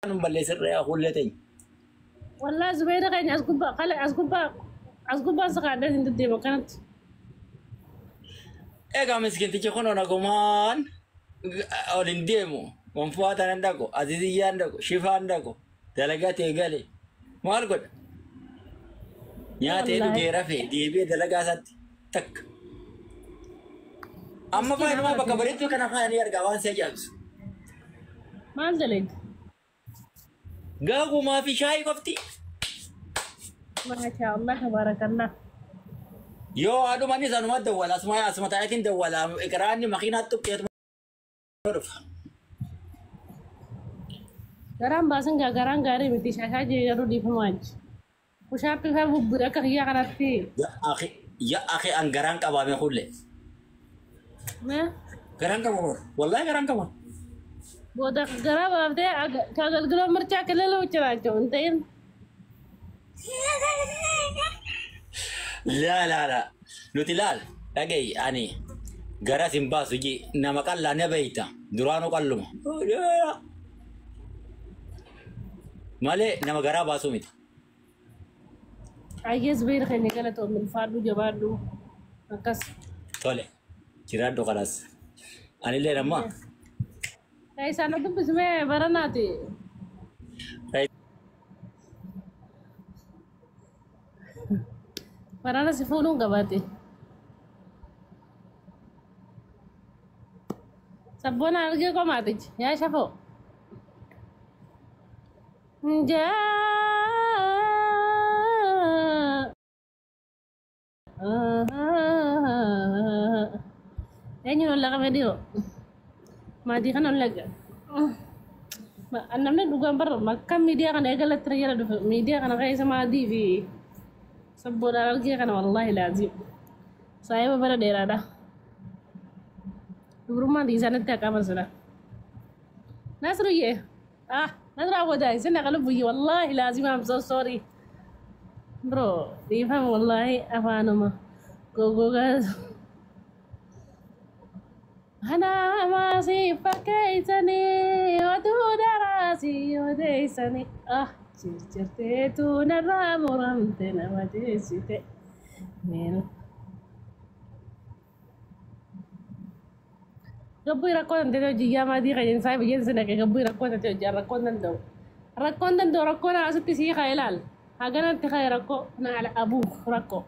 Nun balleessirree hafuullee teenya. Wallahi Zubeera keenya as gubbaa kale as gubbaa as gubbaa sakaadhee hin deddeema kanatti. Egaa miskiintichi kun nagumaan ol hin deemu. Gonfaa tanan dhaqu, aziziyyaan dhaqu, shifaan dhaqu, dalagaa ta'e gale. Maal godha? Nyaatee dhugee rafee deebi'ee dalagaa isaatti takka. Amma faayidaa bakka bareedduu kana faayanii argaa waan si ajaa'ibsu. Maal dalagde? Gaagumaa fi shaayii qofti. Maashaa Allah tabaarakallah. Yoo haadhumanis anuma dawwala asuma asuma taa'eetiin dawwala iqraanni makiinaa tuqqeetu dhufa. Garaan baasin gaa garaan gaarii miti shaashaa jiru garuu dhiifamaa achi. Kushaappii faa bubbuudha akka kiyyaa kanatti. Ya akhi an garaan qabaame kulle. Mee Garaan qaba wallahi garaan qaba. Booda garaa baaftee ከአገልግሎት ምርጫ ክልል ውጭ ናቸው እንትን Laa laa laa nuti laal dhaga'i ani gara sin baasu ji nama qallaa na beeyta duraanuu qalluma malee nama garaa baasuu miti. Ayyee Zubeer keenya galatoom ulfaadhu jabaadhu akkas. Tole jiraadhu kalaas anillee nama. Isaan dubbismee baranaati. Barana si fuudhuun qabaate. Sabboona argee qomaatichi yaa shafoo. Jaa. Eenyuun ol laqame dhiiroo? Maatii kana ol laqa. Namni dhugaan barra makka miidiyaa kana eegalatti jala dhufe miidiyaa kana keessa maatii fi sabboodhaan argee kana wallaahi laazim. Saayiba bara dheeraadha. Dubrummaan isaanitti haqaman sila. Nasruyyee. Ah, Nasru awwadaa isin aqalu buyyi wallaahi laazim I'm so sorry. Bro, dhiifama wallaahi afaanuma gogogaa. Ana si fakkeessanii oduu daraasii odeessanii ah jirteetu narraa muramte nama teessite. Gabbuu rakkoo danda'e hojii yaa maatii qayyeen isaa biyyeen si dhaqe gabbuu rakkoo danda'e hojii rakkoon danda'u. Rakkoon danda'u rakkoon asitti sii haa ilaal. Haganatti haa rakkoo na ala abuuf rakkoo.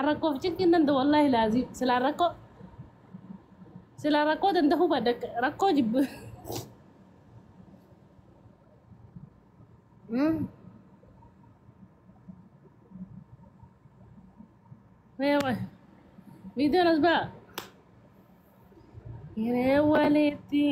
Rakkoof cinqiin danda'u wallaahi laazim silaa rakkoo silaa rakkoo danda'uu baadha rakkoo jibbu. Meewa viidiyoon as ba'a. Hiree walitti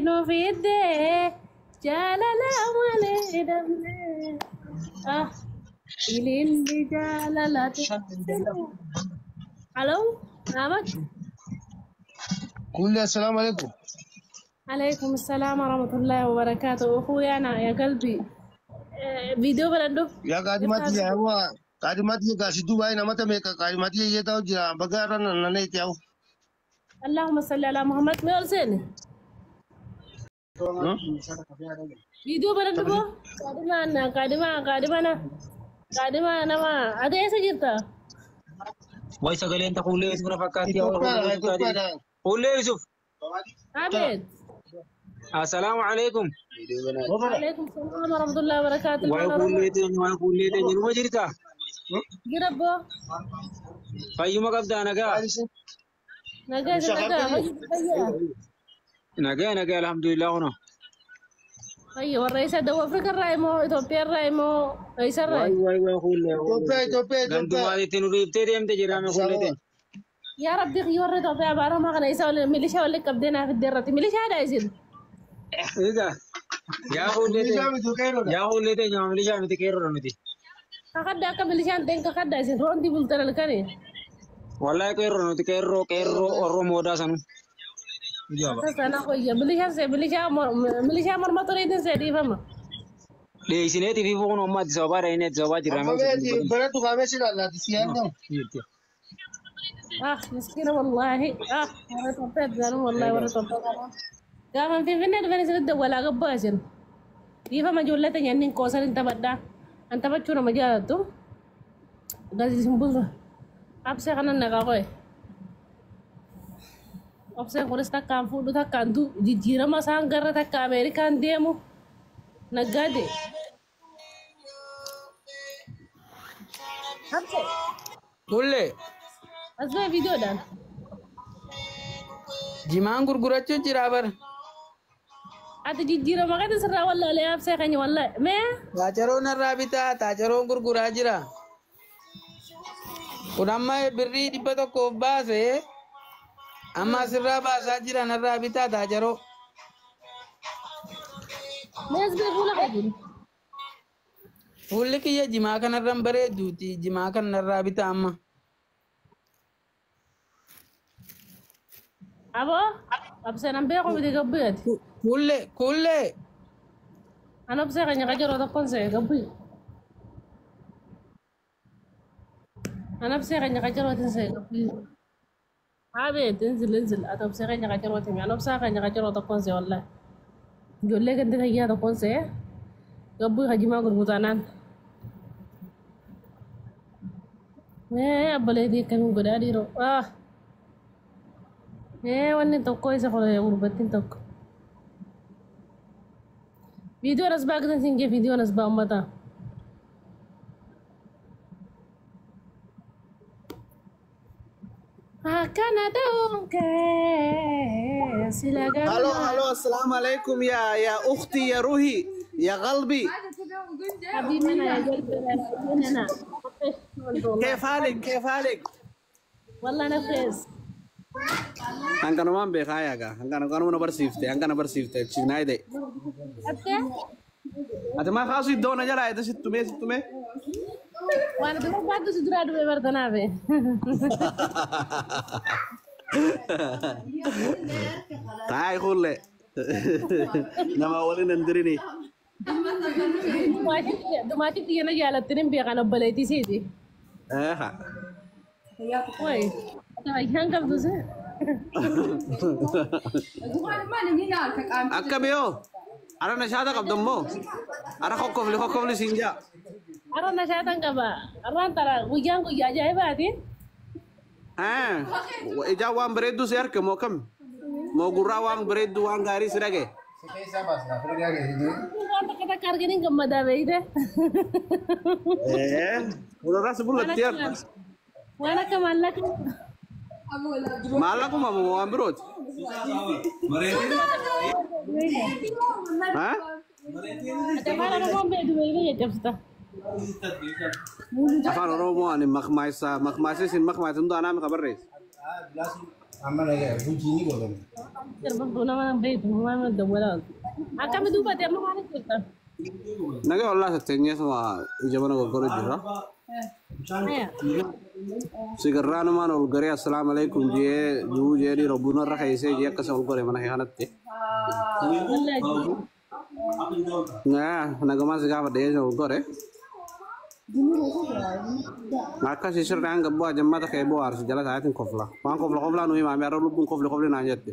nu fiddee jaalala malee dhabnee. Ah. Ililli jaalalate. Alo, Ahmad. قول لي السلام عليكم. عليكم السلام ورحمة الله وبركاته. أخوي أنا يا قلبي فيديو بلندو. يا قادماتي يا هو قادماتي قاسي دبي نمت ميك قادماتي يتاو جرا بغارنا ننيتياو. اللهم صل على محمد. ما أرسلني فيديو بلندو بو قادمة أنا قادمة قادمة أنا قادمة أنا ما هذا إيش جرتا؟ Way sagaleen ta Kuullee Yusuf na fakkaatti. Kuullee Yusuf. عبد. Assalaamu alaikum. عليكم السلام ورحمة الله وبركاته. Waay Kuullee teenya waay Kuullee teenya numa jirta? Jirabbo. Fayyuma qabdaa nagaa? Nagaa nagaa. Nagaa nagaa alhamdulillah kuno. Fayya warra isa Dawaa Afrikaa irraa immoo Itoophiyaa irraa immoo isa irraa. Waay waay waay Kuullee. Itoophiyaa Itoophiyaa Itoophiyaa. Gandumaatitti nu dhiiftee deemte jedhame Kuullee teenya. Yaa Rabbi warra Itoophiyaa baaramaa kana isa milishaa waliin qabdee naaf iddoo irratti milishaadha isin. Egaa yaa Kuullee teenya yaa Kuullee teenya milishaa miti qeerroodha miti. Kakadda akka milishaan ta'in kakadda isin roonti bultan halkani. Wallahi qeerroo nuti qeerroo qeerroo Oromoodaa sanu. Sana hoyya milishaan see milishaa milishaa morma tureetiin see dhiifama. Dheeysineetii fi foon ammaa Addis Ababaa dhahine Addis Ababaa jirra. Baratu qaamee si lallaati si yaadnamu. Ah miskiina wallaahi ah warra Itoophiyaa jedhamu wallaahi warra Itoophiyaa. Gaafa Finfinnee dhufan isinitti dawwalaa gabbaa isin. Dhiifama ijoollee teenya inni qoosan hin taphadhaa. An taphachuu nama jaalattu. Gadi isin bulra. Absee kanan naqaa qoye. Obseen kunis takkaan fuudhu takkaan du jijjiirama isaan garra takka Ameerikaan deemu naggaade. Absee Kulle as ba'e viidiyoodhaan. jimaan gurgurachuu jira bar. Ati jijjiirama kana sirraa wallaalee absee keenya wallaalee mee Taacharoon irraa bitaa taacharoon gurguraa jira. Kun amma birrii 100 baase amma asirraa baasaa jira narraa bitaa taacharoo. Mee as ba'e fuula keetiin. Fuulli kiyya jimaa kanarra hin bareeduuti jimaa kanarraa bitaa amma. Aboo abseen an beeku miti gabbu'eeti. Kulle kulle An obsee keenya qacaroo tokkoon se'e gabbu'e. An obsee keenya qacarootiin se'e gabbu'e. Abeet inzil inzil ati obsee keenya qacarootiin an obsaa keenya qacaroo tokkoon se'e wallaahi. Ijoollee gandi fayyaa tokkoon se'e gabbu'e hajimaa gurgutaanaan. Mee abbaleetii akkamiin godhaa dhiiroo? Ah! Mee wanni tokko isa gurbattiin tokko. Viidiyoon as baa gitan siin jee viidiyoon as baa uummataa. Akkana ta'uun kee sila هلو ganama. هلو السلام عليكم يا اختي يا روحي يا قلبي حبيبنا يا قلبي أنا. كيف حالك كيف حالك؟ والله أنا بخير. Hankanumaan beekaa yaagaa hankanuma barsiifte hankana barsiifte chinaayide. Atte Ati maa kaasu iddoo na jalaa ete sittumee sittumee. waan ati barbaaddu si duraa dhufee bartanaafe. Taa'ee kulle nama waliin hin dirini. Dhumaatiin xiyya na jaalattin hin beekan obboleettii isiiti. Eeha. Wayi fayyaan qabdu se. Akka biyoo ara nashaata qabdu immoo ara kokkofli kokkofli siin jaa. Har'a nashaatan qaba. Har'aan tara guyyaan guyyaa ajaa'ibaati. Ijaan waan bareedduu si arge moo kam? Moo gurraa waan bareedduu waan gaarii si dhage? Waan takka takka argin hin gammadaa beeyte. Fuulduraa si mul'atti har'a. Waan akka maallaqa. Maallaquma moo waan birooti? Haa? Afaan Oromoon beektu beeyte caccabsita. Afaan Oromoo ani makmaasa makmaasa isin makmaasa hunduu anaa mika barreesse. Darbabuu nama beektu waan dawwalaa. Akkami dubbate amma maaliif jirta? Nagee ollaa satteenyeesuma ija mana gorgoruu jira. Sigarraanumaan ol garee assalaamu alaikum jee juu jee dhiira buna irra keessee jee akkasa ol gore mana kanatti. Nagamaan si gaafa dhiyeessa ol gore. Akkasii sirri hanga bu'aa jammata kee bu'aarsu jala taatiin kofla. Waan kofla koflaa nu himaame har'a lubbuun kofli kofli naan jette.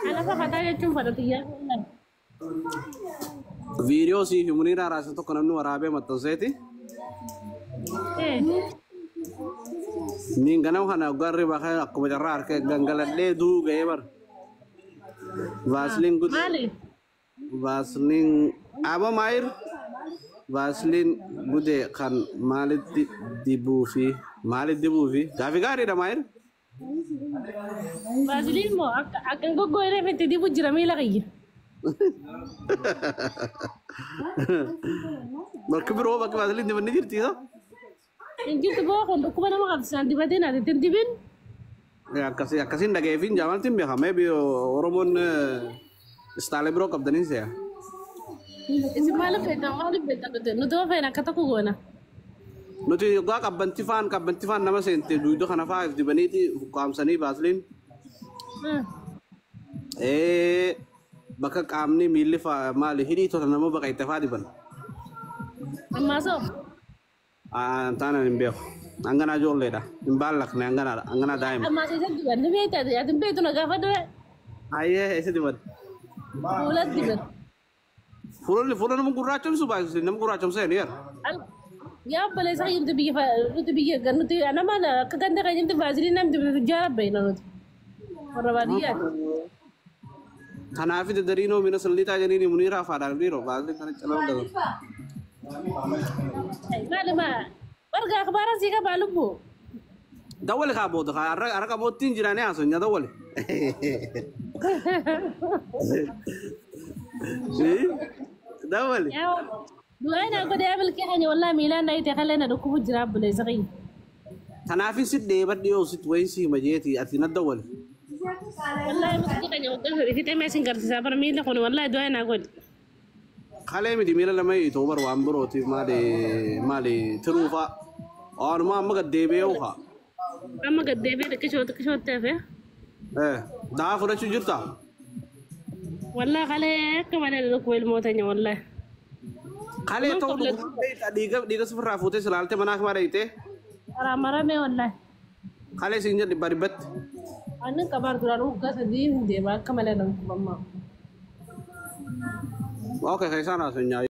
Ana fafataa jechuun fadhatiyyaa. Viidiyoo sii fi Muniiraa raasa tokko namni waraabee maxxanseeti. Niin ganama kana garri bakka akkuma carraa harka gangaladhee duu ga'ee bar. Vaasiliin gude. Maali? Vaasiliin aba maayir vaasiliin gude kan maalitti dibuu fi maalitti dibuu fi gaafi gaariidha maayir. Vaasiliin moo akka akka hin goggogne itti dibu jira miila kiyya. Bakki biroo bakki vaasiliin dibanni jirti isa. Hin jirtu boo kun dhukkuba nama qabsiisan dibateen ati ittiin dibin. Akkasii akkasiin dhagayeefiin jaamaltiin beekama Oromoon istaalee biroo qabdanii se'a. Isin maaliif feetan maaliif feetan nuti nuti yoo feene akka tokko goona. Nuti yoggaa qabbanti faan qabbanti faan nama seente duuda kana faa dibaniiti ukkaamsanii vaasiliin. Bakka qaamni miilli faa maali hidhii tota nama baqayte faa diban. Ammaa soo. Taanaan hin beeku. Hanganaa ijoolleedha. Hin baallaqne hanganaadha. Hanganaa daa'ima. Ammaa isa diban ni beekta ati hin beektu na gaafa dure. Ayyee eessa diban? Fuulatti diban. Fuula fuula nama gurraachomsu baay'isuu nama gurraachomsa hin yeera. Yaa obboleessa keenya nuti biyya nuti biyya nuti nama akka ganda keenyatti vaaziliin namni dibatu tujjaara beekna nuti. Warra baadiyyaati. Kanaaf daddariinoo mina salliitaa jedhanii muniiraa afaadhaan dhiiroo baasii kana calaa dabalu. Maaluma barga akbaara sii qabaa lubbu. Dawwali kaa booda kaa har'a qaboottiin jiraanii haasofnya dawwali. Dawwali. Du'aa naa godhee abilkee keenya wallaahi miilaan na itee kalee na dhukkubu jira obboleessa keenya. Kanaafis si dheebadhi yoo sitti wayii si hima jeeti ati na dawwali. Wallaahi milkii keenya waggaa sadii fixee mee sin garsiisaa bara miila kun wallaahi du'aa naa godhe. Kalee miti miila lama itoo bar waan birootiif maali maali tiruufaa. Waanuma amma gad deebi'ee ufa. Amma gad deebi'ee xiqqishoo xiqqishootti hafe. Daa fudhachuu jirtaa? Wallaahi kalee akka malee na dhukkuba ilmoo teenya wallaahi. Kalee ta'uu dhiiga dhiiga sifirraa fuutee silaaltee manaa kuma dhayitee. Karaa maramee wallaahi. Kalee siin jedhi dhibba dhibbatti. Annin qabaan duraan waggaa sadii hin deema akka malee na dhukkuba ammaa. Okay, keessaan haasofnyaa.